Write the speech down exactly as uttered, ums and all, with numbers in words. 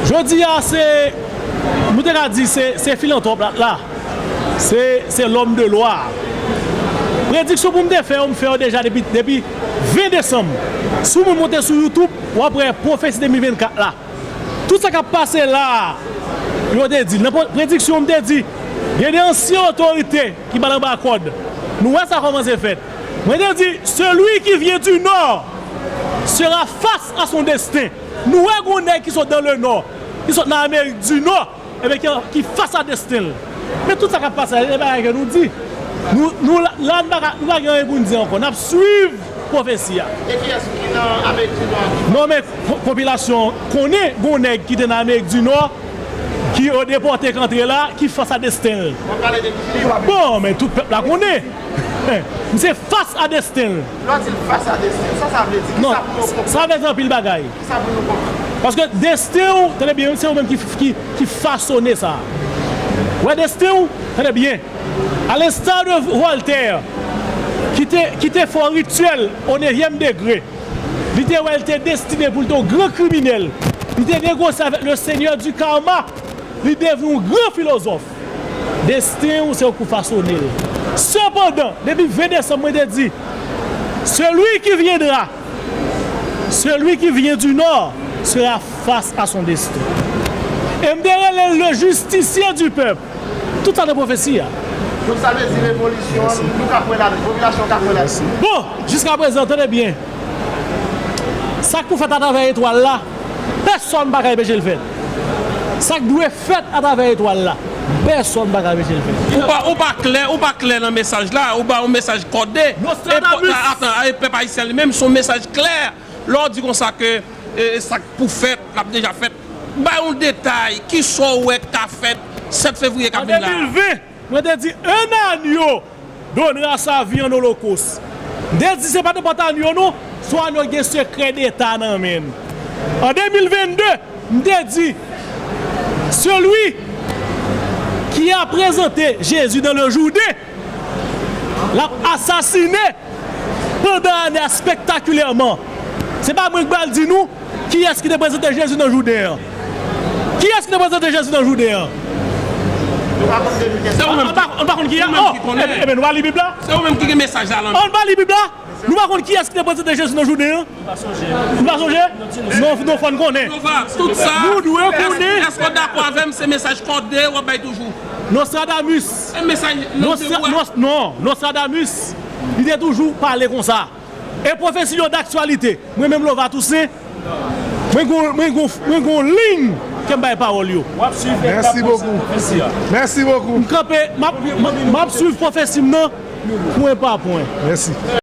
Jodi a, se, nou te ka di, se, se filantwòp la, la. Se, se lòm de lwa. Prediksyon pou m te fè yo, m fè yo deja depi, depi ven desanm. Si w moun monte sou YouTube, w ap wè pwofesi de mil vennkat la. Tout sa k ap pase la a, yo te di. Nan pre-, prediksyon, m te di, gen de ansyen otorite ki pral anba kòd. Nou wè sa kòmanse fèt. Mwen te di, celui qui vient du nord sera face à son destin. Nou wè gon nèg ki sot dans le nord, ki sot nan Amerik di Nò, ebyen ki, ki fas a desten l. Men tout sa k ap pase a, se bagay ke nou di. Nou, nou la, la, nou pa ka, nou pa gen anyen pou n di ankò. N ap swiv pwofesi a. E kiyès ki nan Amerik di Nò a? Non, men po-, popilasyon konnen gon nèg ki te nan Amerik di Nò, ki yo depòte k antre la, ki fas a desten l. W ap pale de ki Filip? Bon, men tout pèp la konnen. Misye fas a desten l. Lè w di l fas a desten l, sa sa vle di? Non, kisa pou nou konprann? Sa vle di anpil bagay. Kisa pou nou konprann? Paske desten w, tande byen, se ou menm ki, ki, ki fasone sa. Wè desten w, tande byen. A l'instar de Voltaire, ki te, ki te fè yon rityèl o nevyèm degre. Li te wè l te destine pou l te yon gran kriminèl. Li te negosye avèk le Seigneur du Karma. Li devni yon gran filozòf. Desten w, se ou k pou fasone l. Sepandan, depi ven desanm, mwen te di, celui qui viendra, celui qui vient du nord, sera face à son destin. E m te rele l le justicier du peuple. Tout sa nan pwofesi a. Donk, sa vle di revolisyon an, nou ka kwè ladan, popilasyon ka kwè ladan. Bon, jiskaprezan, tande byen. Sa k pou fèt atravè etwal la, pèsonn pa ka anpeche l fèt. Sa k dwe fèt atravè etwal la, pèsonn pa ka anpeche l fèt. Ou pa, ou pa klè, ou pa klè nan mesaj la, ou ba yon mesaj kòde. Nostradamus. E, atan, e pèp ayisyen li menm, se yon mesaj klè. Lè w di konsa ke, e, sa k pou fèt, l ap deja fèt. Bay yon detay, kisa w wè k ka fèt sèt fevriye k ap vin la? An de mil ven, mwen te di, un agneau donnera sa vie en holocauste. M te di se pa nenpòt agneau non, se yon agneau ki gen sekrè deta nan men l. An de mil vennde, m te di, celui qui a présenté Jésus dans le Jourdain, l ap asasine pandan ane a spektakilèman. Se pa mwen k pral di nou kiyès ki te prezante Jezi nan Jouden an. Kiyès ki te prezante Jezi nan Jouden an? Nou pa konn de nou kèsyon. Se ou menm ki, ann pa konn kiyès. Ou menm ki konnen. Ebyen, nou pa li Bib la? Se ou menm ki gen mesaj la nan men. Ann pa li Bib la? Nou pa konn kiyès ki te prezante Jezi nan Jouden an? Nou pa sonje? Nou pa sonje? Non, non, fò n konnen. Nova, tout sa. Nou dwe konnen. Èske, èske w dakò avè m, se mesaj kòde w ap bay toujou? Nostradamus. E mesaj, Nostra-, Nos-, non, Nostradamus, li te toujou pale konsa. E pwofesi yo daktyalite. Mwen menm Lova Toussaint, mwen gon, mwen gon, mwen gon liy ke m bay pawòl yo. W ap swiv etap pwofesi a. Mèsi bokou. Mèsi bokou. M kanpe, m ap, m ap, m ap swiv pwofesi m nan pwen pa pwen. Mèsi.